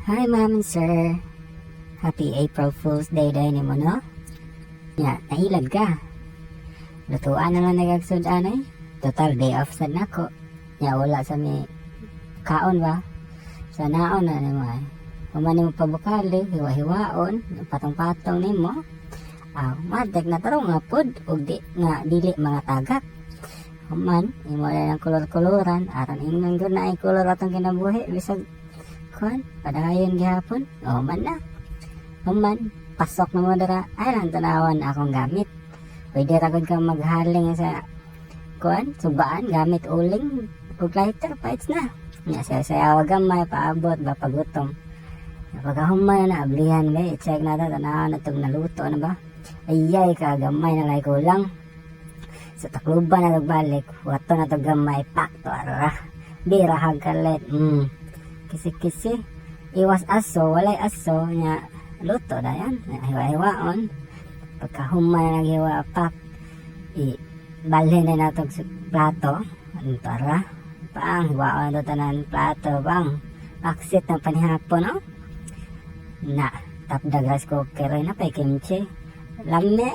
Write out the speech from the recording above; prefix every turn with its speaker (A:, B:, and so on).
A: Hi, ma'am and sir. Happy April Fool's Day diay nimo, no? Nya, nailad ka. Lutuan na lang nagagsud-an eh. Total, day off sad nako. Nya, wala sa mi kaon ba? Sa naon na nimo ay. Human nimo pabukali, hiwa-hiwaon, patong-patong nimo. Ah, matik na tarong nga pod ug di nga dili mga tagak. Human, imo na ng kolor-koloran, aron ingnon gud na ay kolor atong kinabuhi bisag kuan, padayon gihapon. O man na. Human, pasok na mo dara, ay lang tanawan akong gamit. Pwede ra gud ka maghaling sa kuan, subaan gamit uling ug lighter, paits na. Nya siya sayaw gamay paabot ba pagutom. Pagkahuman na ablihan ba, i-check na ta, tanawan na itong naluto na ba. Ayay ka gamay na lay kulang. Sa Tacloban na balik, wato na to gamay pakto ara. Bira hagkalit. Kisi-kisi. Iwas aso, walay aso nya luto na yan. Hiwa-hiwaon. Pagkahuman na naghiwa pak, i balhin na nato sa plato. Ano para? Pang, hiwaon na tanan plato, bang. Aksit ng panihapon, no? Na, tapdag rice cooker na pay kimchi. Lami.